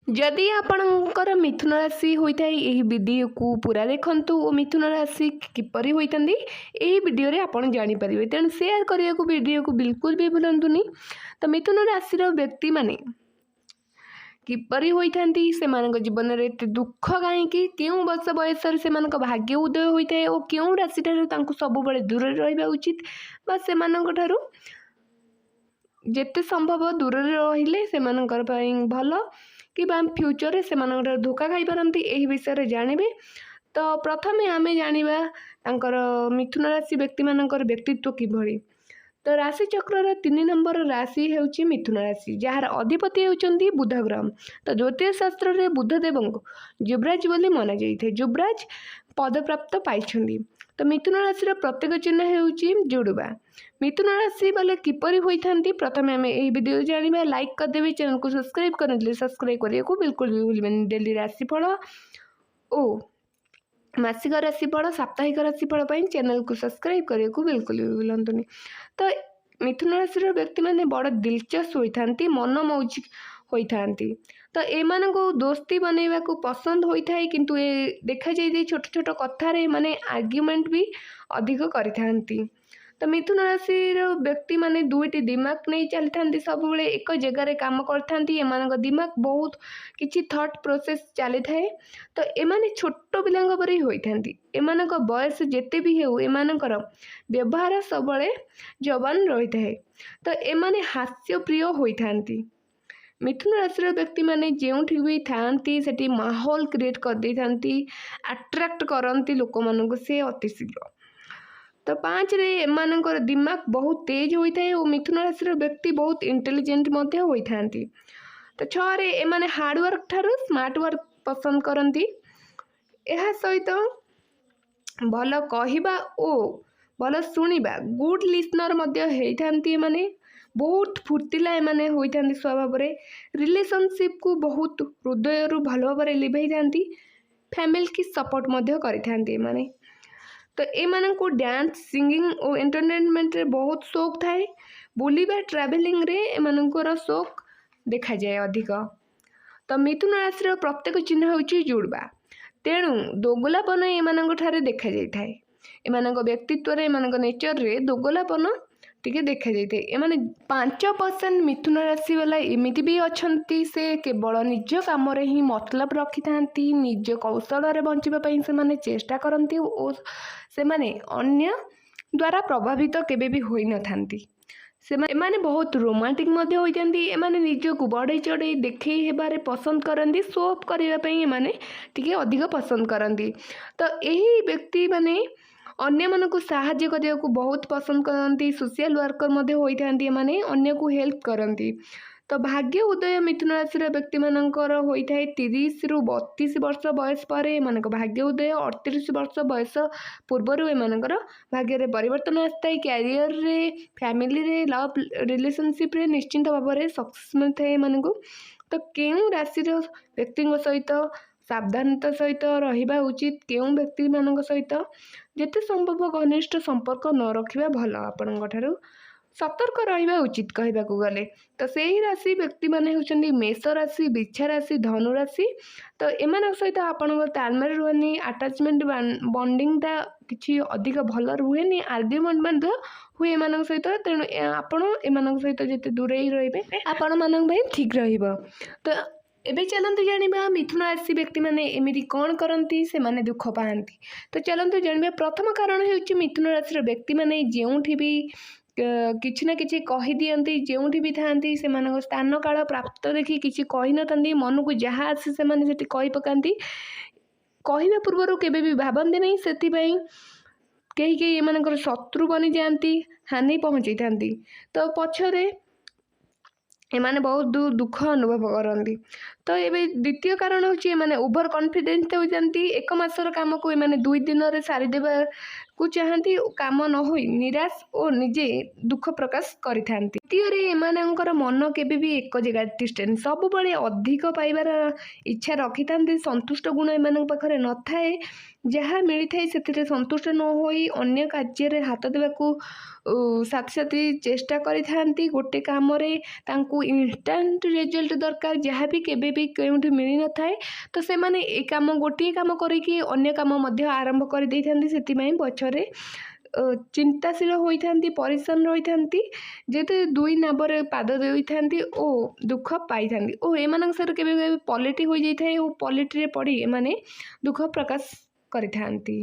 ଯଦି ଆପଣଙ୍କର ମିଥୁନ ରାଶି ହୋଇଥାଏ, ଏହି ଭିଡ଼ିଓକୁ ପୁରା ଦେଖନ୍ତୁ ଓ ମିଥୁନ ରାଶି କିପରି ହୋଇଥାନ୍ତି, ଏହି ଭିଡ଼ିଓରେ ଆପଣ ଜାଣିପାରିବେ। ତେଣୁ ସେୟାର କରିବାକୁ ଭିଡ଼ିଓକୁ ବିଲକୁଲ ବି ଭୁଲନ୍ତୁନି। ତ ମିଥୁନ ରାଶିର ବ୍ୟକ୍ତିମାନେ କିପରି ହୋଇଥାନ୍ତି, ସେମାନଙ୍କ ଜୀବନରେ ଏତେ ଦୁଃଖ କାହିଁକି, କେଉଁ ବର୍ଷ ବୟସରେ ସେମାନଙ୍କ ଭାଗ୍ୟ ଉଦୟ ହୋଇଥାଏ ଓ କେଉଁ ରାଶିଠାରୁ ତାଙ୍କୁ ସବୁବେଳେ ଦୂରରେ ରହିବା ଉଚିତ ବା ସେମାନଙ୍କ ଠାରୁ ଯେତେ ସମ୍ଭବ ଦୂରରେ ରହିଲେ ସେମାନଙ୍କର ପାଇଁ ଭଲ କିମ୍ବା ଫ୍ୟୁଚରରେ ସେମାନଙ୍କଠାରୁ ଧୋକା ଖାଇପାରନ୍ତି, ଏହି ବିଷୟରେ ଜାଣିବେ। ତ ପ୍ରଥମେ ଆମେ ଜାଣିବା ତାଙ୍କର ମିଥୁନ ରାଶି ବ୍ୟକ୍ତିମାନଙ୍କର ବ୍ୟକ୍ତିତ୍ୱ କିଭଳି। ତ ରାଶିଚକ୍ରର 3 ନମ୍ବର ରାଶି ହେଉଛି ମିଥୁନ ରାଶି, ଯାହାର ଅଧିପତି ହେଉଛନ୍ତି ବୁଧ ଗ୍ରହ। ତ ଜ୍ୟୋତିଷ ଶାସ୍ତ୍ରରେ ବୁଧଦେବଙ୍କୁ ଯୁବରାଜ ବୋଲି ମନାଯାଇଥାଏ। ଯୁବରାଜ ପଦପ୍ରାପ୍ତ ପାଇଛନ୍ତି। ତ ମିଥୁନ ରାଶିର ପ୍ରତ୍ୟେକ ଚିହ୍ନ ହେଉଛି ଜୁଡ଼ୁବା। ମିଥୁନ ରାଶି ବାଲା କିପରି ହୋଇଥାନ୍ତି, ପ୍ରଥମେ ଆମେ ଏହି ଭିଡ଼ିଓ ଜାଣିବା। ଲାଇକ୍ କରିଦେବେ, ଚ୍ୟାନେଲକୁ ସବସ୍କ୍ରାଇବ୍ କରିନଥିଲେ ସବସ୍କ୍ରାଇବ୍ କରିବାକୁ ବିଲକୁଲ ବି ଭୁଲିବେନି। ଡେଲି ରାଶିଫଳ ଓ ମାସିକ ରାଶିଫଳ, ସାପ୍ତାହିକ ରାଶିଫଳ ପାଇଁ ଚ୍ୟାନେଲକୁ ସବସ୍କ୍ରାଇବ୍ କରିବାକୁ ବିଲକୁଲ ବି ଭୁଲନ୍ତୁନି। ତ ମିଥୁନ ରାଶିର ବ୍ୟକ୍ତିମାନେ ବଡ଼ ଦିଲଚସ୍ପ ହୋଇଥାନ୍ତି, ମନ ମୌଜି ହୋଇଥାନ୍ତି। ତ ଏମାନଙ୍କୁ ଦୋସ୍ତି ବନେଇବାକୁ ପସନ୍ଦ ହୋଇଥାଏ, କିନ୍ତୁ ଏ ଦେଖାଯାଏ ଯେ ଛୋଟ ଛୋଟ କଥାରେ ଏମାନେ ଆର୍ଗ୍ୟୁମେଣ୍ଟ ବି ଅଧିକ କରିଥାନ୍ତି। ତ ମିଥୁନ ରାଶିର ବ୍ୟକ୍ତିମାନେ ଦୁଇଟି ଦିମାଗ ନେଇ ଚାଲିଥାନ୍ତି, ସବୁବେଳେ ଏକ ଜାଗାରେ କାମ କରିଥାନ୍ତି। ଏମାନଙ୍କ ଦିମାଗ ବହୁତ କିଛି ଥଟ୍ ପ୍ରୋସେସ୍ ଚାଲିଥାଏ। ତ ଏମାନେ ଛୋଟ ପିଲାଙ୍କ ପରି ହୋଇଥାନ୍ତି। ଏମାନଙ୍କ ବୟସ ଯେତେ ବି ହେଉ, ଏମାନଙ୍କର ବ୍ୟବହାର ସବୁବେଳେ ଯବାନ ରହିଥାଏ। ତ ଏମାନେ ହାସ୍ୟପ୍ରିୟ ହୋଇଥାନ୍ତି। ମିଥୁନ ରାଶିର ବ୍ୟକ୍ତିମାନେ ଯେଉଁଠି ବି ଥାଆନ୍ତି, ସେଠି ମାହୋଲ କ୍ରିଏଟ୍ କରିଦେଇଥାନ୍ତି, ଆଟ୍ରାକ୍ଟ କରନ୍ତି ଲୋକମାନଙ୍କୁ ସେ ଅତି ଶୀଘ୍ର। ତ ପାଞ୍ଚରେ ଏମାନଙ୍କର ଦିମାଗ ବହୁତ ତେଜ ହୋଇଥାଏ ଓ ମିଥୁନ ରାଶିର ବ୍ୟକ୍ତି ବହୁତ ଇଣ୍ଟେଲିଜେଣ୍ଟ ମଧ୍ୟ ହୋଇଥାନ୍ତି। ତ ଛଅରେ ଏମାନେ ହାର୍ଡ଼ୱାର୍କ ଠାରୁ ସ୍ମାର୍ଟ ୱାର୍କ ପସନ୍ଦ କରନ୍ତି। ଏହା ସହିତ ଭଲ କହିବା ଓ ଭଲ ଶୁଣିବା, ଗୁଡ୍ ଲିସନର୍ ମଧ୍ୟ ହେଇଥାନ୍ତି ଏମାନେ। ବହୁତ ଫୁର୍ତ୍ତିଲା ଏମାନେ ହୋଇଥାନ୍ତି ସ୍ୱଭାବରେ। ରିଲେସନସିପ୍କୁ ବହୁତ ହୃଦୟରୁ ଭଲ ଭାବରେ ଲିଭେଇଥାନ୍ତି। ଫ୍ୟାମିଲିକି ସପୋର୍ଟ ମଧ୍ୟ କରିଥାନ୍ତି ଏମାନେ। ତ ଏମାନଙ୍କୁ ଡ୍ୟାନ୍ସ, ସିଙ୍ଗିଂ ଓ ଏଣ୍ଟରଟେନମେଣ୍ଟରେ ବହୁତ ସଉକ ଥାଏ। ବୁଲିବା, ଟ୍ରାଭେଲିଂରେ ଏମାନଙ୍କର ସଉକ ଦେଖାଯାଏ ଅଧିକ। ତ ମିଥୁନ ରାଶିର ପ୍ରତ୍ୟେକ ଚିହ୍ନ ହେଉଛି ଜୁଡ଼ବା, ତେଣୁ ଦୋଗଲାପନ ଏମାନଙ୍କ ଠାରେ ଦେଖାଯାଇଥାଏ। ଏମାନଙ୍କ ବ୍ୟକ୍ତିତ୍ୱରେ, ଏମାନଙ୍କ ନେଚରରେ ଦୋଗଲାପନ ଟିକେ ଦେଖାଯାଇଥାଏ। ଏମାନେ 5% ମିଥୁନ ରାଶି ବାଲା ଏମିତି ବି ଅଛନ୍ତି, ସେ କେବଳ ନିଜ କାମରେ ହିଁ ମତଲବ ରଖିଥାନ୍ତି। ନିଜ କୌଶଳରେ ବଞ୍ଚିବା ପାଇଁ ସେମାନେ ଚେଷ୍ଟା କରନ୍ତି ଓ ସେମାନେ ଅନ୍ୟ ଦ୍ୱାରା ପ୍ରଭାବିତ କେବେ ବି ହୋଇନଥାନ୍ତି। ଏମାନେ ବହୁତ ରୋମାଣ୍ଟିକ୍ ମଧ୍ୟ ହୋଇଥାନ୍ତି। ଏମାନେ ନିଜକୁ ବଢ଼େଇ ଚଢ଼େଇ ଦେଖେଇ ହେବାରେ ପସନ୍ଦ କରନ୍ତି। ଶୋ ଅଫ୍ କରିବା ପାଇଁ ଏମାନେ ଟିକେ ଅଧିକ ପସନ୍ଦ କରନ୍ତି। ତ ଏହି ବ୍ୟକ୍ତିମାନେ ଅନ୍ୟମାନଙ୍କୁ ସାହାଯ୍ୟ କରିବାକୁ ବହୁତ ପସନ୍ଦ କରନ୍ତି। ସୋସିଆଲ ୱାର୍କର ମଧ୍ୟ ହୋଇଥାନ୍ତି ଏମାନେ, ଅନ୍ୟକୁ ହେଲ୍ପ କରନ୍ତି। ତ ଭାଗ୍ୟ ଉଦୟ ମିଥୁନ ରାଶିର ବ୍ୟକ୍ତିମାନଙ୍କର ହୋଇଥାଏ 30ରୁ 32 ବର୍ଷ ବୟସ ପରେ ଏମାନଙ୍କ ଭାଗ୍ୟ ଉଦୟ। 38 ବର୍ଷ ବୟସ ପୂର୍ବରୁ ଏମାନଙ୍କର ଭାଗ୍ୟରେ ପରିବର୍ତ୍ତନ ଆସିଥାଏ। କ୍ୟାରିୟରରେ, ଫ୍ୟାମିଲିରେ, ଲଭ୍ ରିଲେସନସିପ୍ରେ ନିଶ୍ଚିନ୍ତ ଭାବରେ ସକ୍ସେସ୍ ମିଳିଥାଏ ଏମାନଙ୍କୁ। ତ କେଉଁ ରାଶିର ବ୍ୟକ୍ତିଙ୍କ ସହିତ ସାବଧାନତା ସହିତ ରହିବା ଉଚିତ, କେଉଁ ବ୍ୟକ୍ତିମାନଙ୍କ ସହିତ ଯେତେ ସମ୍ଭବ ଘନିଷ୍ଠ ସମ୍ପର୍କ ନ ରଖିବା ଭଲ, ଆପଣଙ୍କ ଠାରୁ ସତର୍କ ରହିବା ଉଚିତ କହିବାକୁ ଗଲେ, ତ ସେହି ରାଶି ବ୍ୟକ୍ତିମାନେ ହେଉଛନ୍ତି ମେଷ ରାଶି, ବିଛା ରାଶି, ଧନୁ ରାଶି। ତ ଏମାନଙ୍କ ସହିତ ଆପଣଙ୍କ ତାଳମେଳ ରୁହେନି, ଆଟାଚମେଣ୍ଟ ବଣ୍ଡିଙ୍ଗଟା କିଛି ଅଧିକ ଭଲ ରୁହେନି, ଆର୍ଗ୍ୟୁମେଣ୍ଟ ମଧ୍ୟ ହୁଏ ଏମାନଙ୍କ ସହିତ। ତେଣୁ ଆପଣ ଏମାନଙ୍କ ସହିତ ଯେତେ ଦୂରେଇ ରହିବେ, ଆପଣମାନଙ୍କ ପାଇଁ ଠିକ୍ ରହିବ। ତ ଏବେ ଚାଲନ୍ତୁ ଜାଣିବା ମିଥୁନ ରାଶି ବ୍ୟକ୍ତିମାନେ ଏମିତି କ'ଣ କରନ୍ତି, ସେମାନେ ଦୁଃଖ ପାଆନ୍ତି। ତ ଚାଲନ୍ତୁ ଜାଣିବା। ପ୍ରଥମ କାରଣ ହେଉଛି, ମିଥୁନ ରାଶିର ବ୍ୟକ୍ତିମାନେ ଯେଉଁଠି ବି କିଛି ନା କିଛି କହିଦିଅନ୍ତି। ଯେଉଁଠି ବି ଥାଆନ୍ତି, ସେମାନଙ୍କ ସ୍ଥାନ, କାଳ, ପ୍ରାପ୍ତ ଦେଖି କିଛି କହିନଥାନ୍ତି। ମନକୁ ଯାହା ଆସେ, ସେମାନେ ସେଠି କହି ପକାନ୍ତି। କହିବା ପୂର୍ବରୁ କେବେ ବି ଭାବନ୍ତି ନାହିଁ। ସେଥିପାଇଁ କେହି କେହି ଏମାନଙ୍କର ଶତ୍ରୁ ବନିଯାଆନ୍ତି, ହାନି ପହଞ୍ଚେଇଥାନ୍ତି। ତ ପଛରେ ଏମାନେ ବହୁତ ଦୁଃଖ ଅନୁଭବ କରନ୍ତି। ତ ଏବେ ଦ୍ୱିତୀୟ କାରଣ ହେଉଛି, ଏମାନେ ଓଭର କନଫିଡେନ୍ସ ହୋଇଯାନ୍ତି। ଏକ ମାସର କାମକୁ ଏମାନେ 2 ଦିନରେ ସାରିଦେବାକୁ ଚାହାନ୍ତି। କାମ ନ ହୋଇ ନିରାଶ ଓ ନିଜେ ଦୁଃଖ ପ୍ରକାଶ କରିଥାନ୍ତି। ଦ୍ୱିତୀୟରେ ଏମାନଙ୍କର ମନ କେବେ ବି ଏକ ଜାଗାରେ ତିଷ୍ଠେନି। ସବୁବେଳେ ଅଧିକ ପାଇବାର ଇଚ୍ଛା ରଖିଥାନ୍ତି। ସନ୍ତୁଷ୍ଟ ଗୁଣ ଏମାନଙ୍କ ପାଖରେ ନଥାଏ। ଯାହା ମିଳିଥାଏ, ସେଥିରେ ସନ୍ତୁଷ୍ଟ ନ ହୋଇ ଅନ୍ୟ କାର୍ଯ୍ୟରେ ହାତ ଦେବାକୁ ସାଥି ସାଥି ଚେଷ୍ଟା କରିଥାନ୍ତି। ଗୋଟେ କାମରେ ତାଙ୍କୁ ଇନଷ୍ଟାଣ୍ଟ ରେଜଲ୍ଟ ଦରକାର, ଯାହା ବି କେବେ ବି କେଉଁଠି ମିଳିନଥାଏ। ତ ସେମାନେ ଏ କାମ, ଗୋଟିଏ କାମ କରିକି ଅନ୍ୟ କାମ ମଧ୍ୟ ଆରମ୍ଭ କରିଦେଇଥାନ୍ତି। ସେଥିପାଇଁ ପଛରେ ଚିନ୍ତାଶୀଳ ହୋଇଥାନ୍ତି, ପରିଶାନ ରହିଥାନ୍ତି, ଯେହେତୁ ଦୁଇ ନାବରେ ପାଦ ଦେଇଥାନ୍ତି ଓ ଦୁଃଖ ପାଇଥାନ୍ତି। ଓ ଏମାନଙ୍କ ସହିତ କେବେ କେବେ ପଲିଟି ହୋଇଯାଇଥାଏ ଓ ପଲିଟିରେ ପଡ଼ି ଏମାନେ ଦୁଃଖ ପ୍ରକାଶ କରିଥାନ୍ତି।